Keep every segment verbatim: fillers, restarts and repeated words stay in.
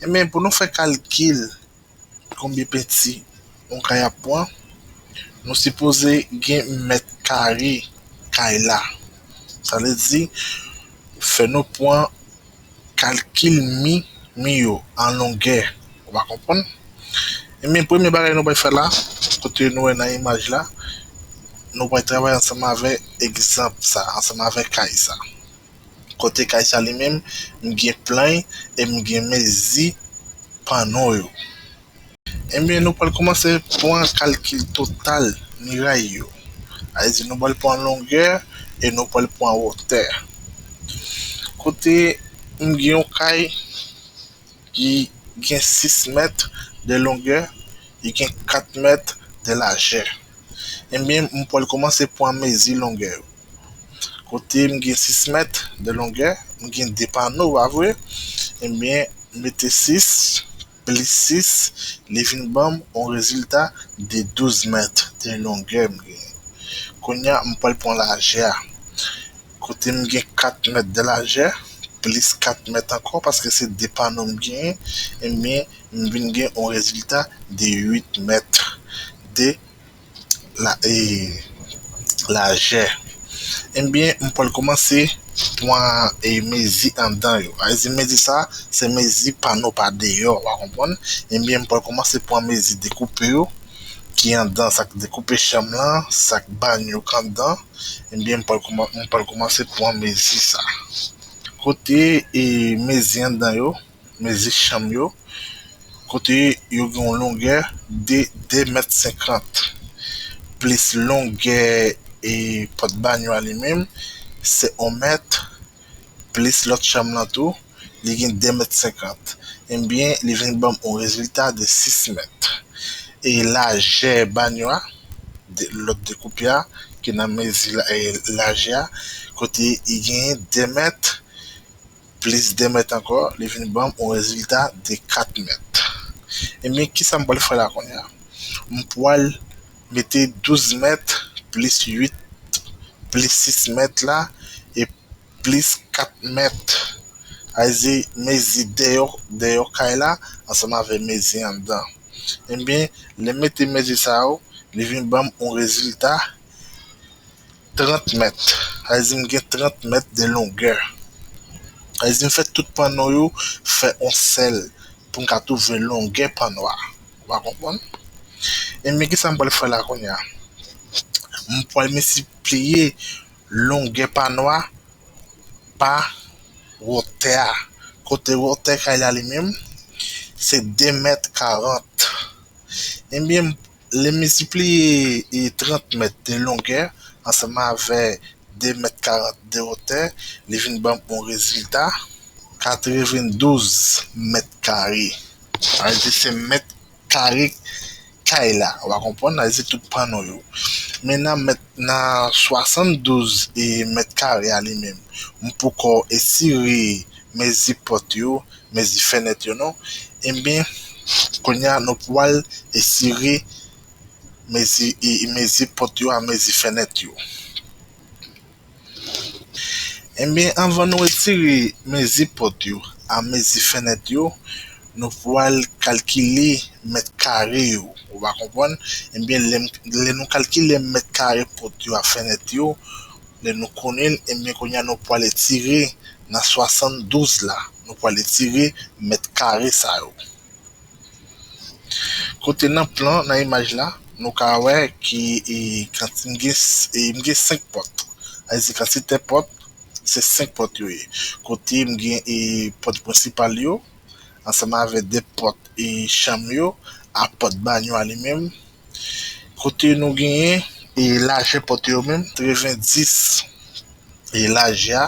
Ebyen, pou nou fè kalkil konbyen penti yon kay ap pran, nou sipoze gen mèt kare kay la. Sa vle di, fè nou pran kalkil mi, mi yo an longè. Ou pa konprann? Ebyen, premye bagay nou pral fè la, kote nou wè nan imaj la, nou pral travay ansanm avè egzanp sa, ansanm avè kay sa. Kote kay sa li menm, m gen plan e m gen mezi panno yo. Ebyen, nou pral kòmanse pran kalkil total miray yo. Sa vle di nou pral pran longè e nou pral pran wotè. Kote m gen yon kay ki gen sis mèt de longè, li gen kat mèt de lajè. Ebyen, m pral kòmanse pran mezi longè yo. Kote m gen sis mèt de longè, m gen de panno, pa vre? Ebyen, m mete sis plis sis, li vin ban m yon rezilta de douz mèt de longè m genyen. Kounye a, m pral pran lajè a. Kote m gen kat mèt de lajè, plis kat mèt ankò, paske se de panno m genyen, ebyen, m vin gen yon rezilta de uit mèt de la, e, lajè. Ebyen, m pral kòmanse pran, e, mezi anndan yo. Sa vle di mezi sa, se mezi panno pa deyò, w a konprann? Ebyen, m pral kòmanse pran mezi dekoupe yo, ki anndan, sa k dekoupe chanm lan, sa k banyo k anndan. Ebyen, m pral kòman-, m pral kòmanse pran mezi sa. Kote, e, mezi anndan yo, mezi chanm yo, kote yo gen yon longè de de mèt senkant, plis longè, e, pòt banyo a li menm, se yon mèt, plis lòt chanm lan tou, li gen de mèt senkant. Ebyen, li vin ban m yon rezilta de sis mèt. E lajè banyo a, de, lòt dekoupe a, ki nan mezi la, e, lajè a, kote li genyen de mèt, plis de mèt ankò, li vin ban m yon rezilta de kat mèt. Ebyen, kisa m pral fè la kounye a? M pral mete douz mèt plis uit plis sis mèt la e plis kat mèt. Sa vle di mezi deyò, deyò kay la ansanm avèk mezi anndan. Ebyen, lè m mete mezi sa yo, li vin ban m yon rezilta trant mèt. Sa vle di m gen trant mèt de longè. Sa vle di m fè tout panno yo fè yon sèl pou m ka twouve longè panno a. Ou pa konprann? Ebyen, kisa m pral fè la kounye a? M pral miltipliye longè panno a pa wotè a. Kote wotè kay la li menm, se de mèt karant. Ebyen, lè m miltipliye, e, trant mèt de longè ansanm avèk de mèt karant de wotè, li vin ban m yon rezilta katrevendouz mèt kare. Sa vle di se mèt kare kay la. Ou a konprann? Sa vle di tout panno yo. Men nan mèt, nan swasanndouz, e, mèt kare a li menm, m poko etire mezi pòt yo, mezi fenèt yo non. Ebyen, kounye a nou pral etire mezi, e, mezi pòt yo a mezi fenèt yo. Ebyen, anvan nou etire mezi pòt yo a mezi fenèt yo, nou pral kalkile mèt kare yo. Ou va konprann? Ebyen, lè, lè nou kalkile mèt kare pòt yo a fenèt yo, lè nou konnen l, ebyen, kounye a nou pral etire nan swasanndouz la. Nou pral etire mèt kare sa yo. Kote nan plan, nan imaj la, nou ka wè ki, e, kanti-, m gen, e, m gen senk pòt. Sa vle di kantite pòt, se senk pòt yo ye. Kote m gen, e, pòt prensipal yo, ansanm avèk de pòt, e, chanm yo, a pòt banyo a li menm. Kote nou genyen, e, lajè pòt yo menm, katrevendis, e, lajè a.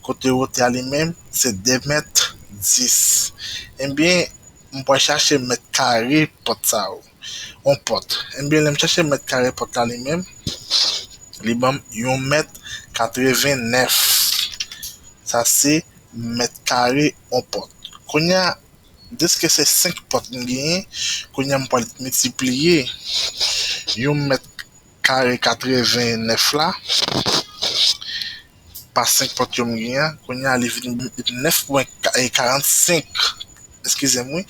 Kote wotè a li menm, se de mèt dis. Ebyen, m pral chache mèt kare pòt sa yo. Yon pòt. Ebyen, lè m chache mèt kare pòt la li menm, li ban m yon mèt katrevennèf. Sa se mèt kare yon pòt. Kounye a, deske se senk pòt m genyen, kounye a m pral miltipliye yon mèt kare katrevennèf la pa senk pòt yo m genyen an, kounye a li vin nèf pwen karannsenk eskize m wi,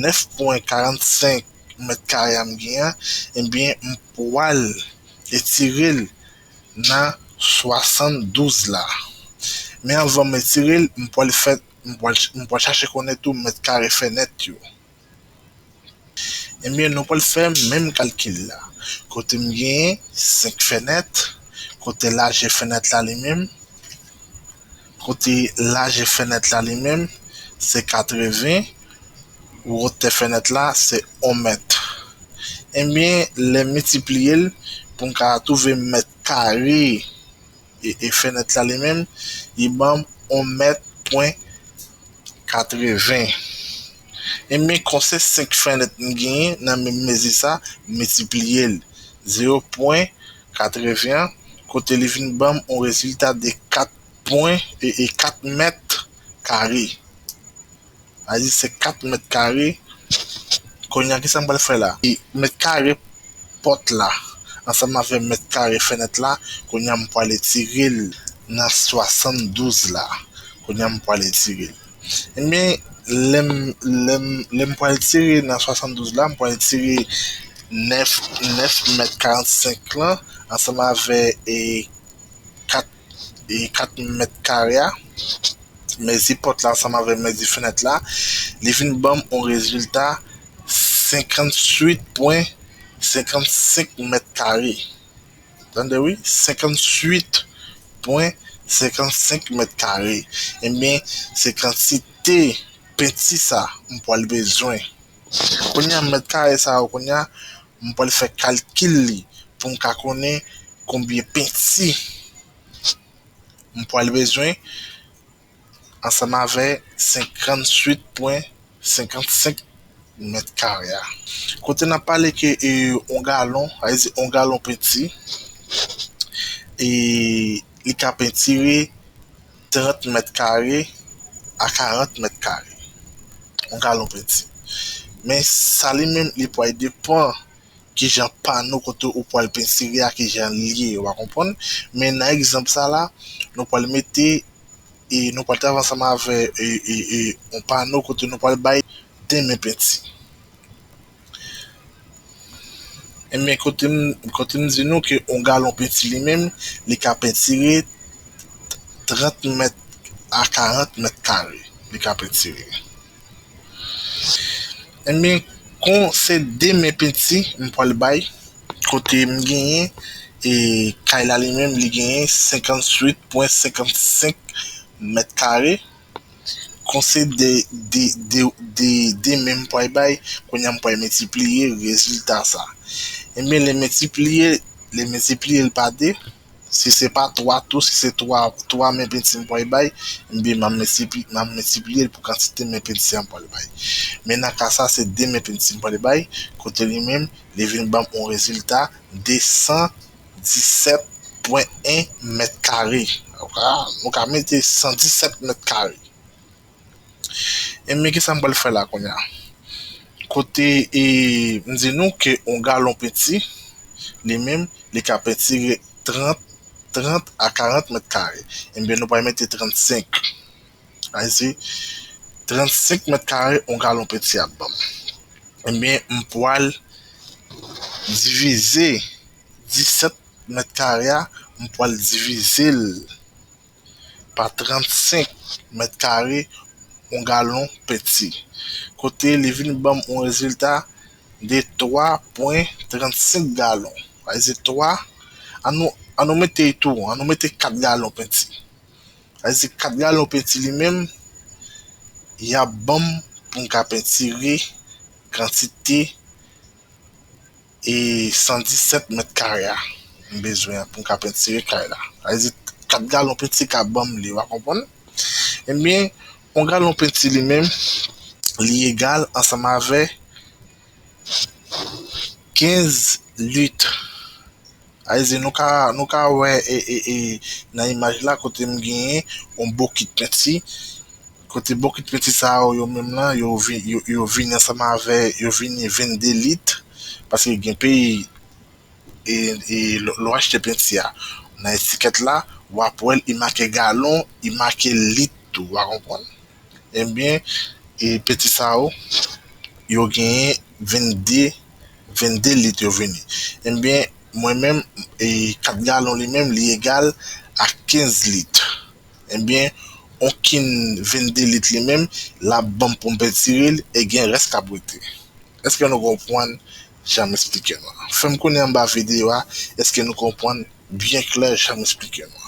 nèf pwen karannsenk mèt kare a m genyen an, ebyen, m pwal etire l nan swasanndouz la. Men anvan m etire l, m pwal fè, m pwal, m pwal chache konnen tou mèt kare fenèt yo. Ebyen, nou pral fè menm kalkil la. Kote m genyen senk fenèt, kote lajè fenèt la li menm, kote lajè fènèt la li menm, se katreven, wotè fènèt la, se yon mèt. Ebyen, lè m miltipliye l, pou m ka twouve mèt kare e, e fènèt la li menm, li ban m yon mèt pwen katreven. Ebyen, kon se senk fènèt m genyen nan menm mezi sa, m miltipliye l. Zewo pwen katreven an, kote li vin ban m yon rezilta de kat pwen e, e kat mèt kare. Sa vle di se kat mèt kare. Kounye a, kisa m pral fè la? E mèt kare pòt la, ansanm avè mèt kare fenèt la, kounye a m pral etire l nan swasanndouz la. Kounye a m pral etire l. Ebyen, lè m, lè m, lè m pral etire nan swasanndouz la, m pral etire nèf, nèf mèt karannsenk lan, ansanm avè, e, kat, e, kat mèt kare a, mezi pòt la ansanm avè mezi fenèt la, li vin ban m yon rezilta senkantuit pwen senkannsenk mèt kare. Tande wi, senkantuit pwen senkannsenk mèt kare. Ebyen, se kantite penti sa m pral bezwen. Kounye a, mèt kare sa yo, kounye a, m pral fè kalkil li pou m ka konnen konbyen penti m pral bezwen ansanm avè senkantuit pwen senkannsenk mèt kare a. Kote n ap pale ke, e, yon galon, sa vle di yon galon penti, e, li ka pentire trant mèt kare a karant mèt kare. Yon galon penti. Men sa li menm, li pral depann kijan pano kote ou pral pentire a, kijan l ye, w a konprann? Men nan egzanp sa la, nou pral mete, e nou pral travay ansanm avè, e, e, e, yon pano kote nou pral bay de men penti. Ebyen, kote m, kote m di nou ke yon galon penti li menm, li ka pentire trant mèt a karant mèt kare. Li ka pentire. Ebyen, kon se de men penti m pral bay, kote m genyen, e kay la li menm, li genyen senkantuit pwen senkannsenk mèt kare. Kon se de, de, de, de, de men m pral bay, kounye a m pral miltipliye rezilta sa. Ebyen, lè m miltipliye, lè m miltipliye l pa de, si se pa twa tou, si se twa, twa men penti m pral bay, ebyen, m ap miltipli-, m ap miltipliye l pou kantite men penti a m pral bay. Men nan ka sa, se de men penti m pral bay, kote li menm, li vin ban m yon rezilta de san disèt pwen en mèt kare. Nou ka, nou ka mete san disèt mèt kare. Ebyen, kisa m pral fè la kounye a? Kote, e, m di nou ke yon galon penti, li menm, li ka pentire trant, trant a karant mèt kare. Ebyen, nou pral mete trannsenk. Sa vle di, trannsenk mèt kare yon galon penti ap ban m. Ebyen, m pral divize disèt mèt kare a, m pral divize l pa trannsenk mèt kare yon galon penti. Kote li vin ban m yon rezilta de twa pwen trannsenk galon. Sa vle di twa, an nou, an nou mete tou, an nou mete kat galon penti. Sa vle di kat galon penti li menm, y ap ban m pou m ka pentire kantite e san disèt mèt kare a m bezwen an pou m ka pentire kay la. Sa vle di kat galon penti ka ban m li, w a konprann? Ebyen, yon galon penti li menm, li egal ansanm avè kenz lit. Sa vle di nou ka, nou ka wè, e, e, e, nan imaj la kote m genyen yon bokit penti. Kote bokit penti sa yo, yo menm lan, yo vi-, yo, yo vini ansanm avè, yo vini vennde lit. Paske gen peyi, e, e, lè, lè w achte penti a, nan etikèt la, w ap wè l, li make galon, li make lit tou, w a konprann? Ebyen, e peti sa yo, yo genyen vennde, vennde lit yo vini. Ebyen, mwen menm, e kat galon li menm, li egal a kenz lit. Ebyen, on kin vennde lit li menm, l ap ban m pou m pètire l, e gen rès k ap rete. Èske nou konprann jan m esplike nou an? Fè m konnen anba videyo a, èske nou konprann byen klè jan m esplike nou an?